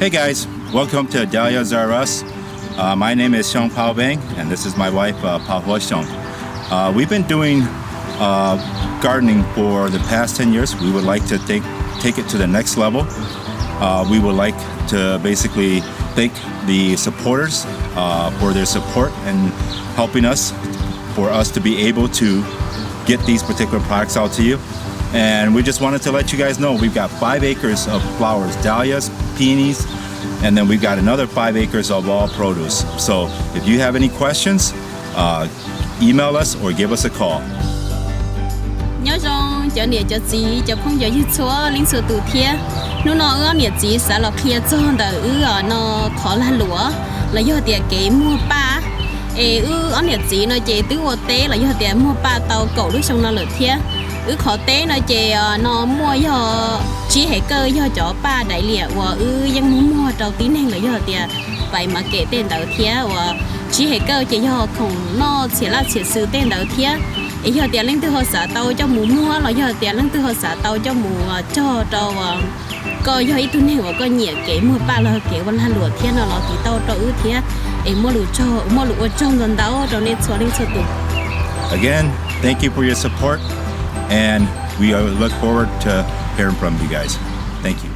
Hey guys, welcome to Dahlias R Us. Uh, my name is Xiong Pao Bang, and this is my wife, uh, Pao Hua Xiong. Uh, we've been doing uh, gardening for the past ten years. We would like to take, take it to the next level. Uh, we would like to basically thank the supporters uh, for their support and helping us, for us to be able to get these particular products out to you. And we just wanted to let you guys know we've got five acres of flowers, dahlias, peonies, and then we've got another five acres of all produce. So if you have any questions, uh, email us or give us a call. Nyob zoo cov niam cov txiv, cov phooj cov ywg txhua leej txhua tus thiab. Hnub no wb ob niam txiv xav los qhia txog ntawm wb no qhov lag luam los yog tias kev muag paj. Es wb ob niam txiv no ces twb ua teb los yog tias muag paj tau kaum lub xyoo no lawm thiab. Wb qhov teb no ces no muaj yog tsib hais kawj yog cov paj daiv liam uas wb yeej muag muag rau tib neeg los yog tias pais market tej ntawd thiab uas tsib hais kawj ces yog khoom noj txhiam laj txhiam xwm tej ntawd thiab. Es yog tias leej twg ho xav tau coj mus muag los yog tias leej twg ho xav tau coj mus cog rau koj yog ib tug neeg uas koj nyiam kev muag paj los kev ua lag luam thiab no los tiv tauj rau wb thiab. Es muaj lus tsaug, muaj lus ua tsaug ntau ntau rau nej txhua leej txhua tus. Again, thank you for your support, and we are look forward to hearing from you guys. Thank you.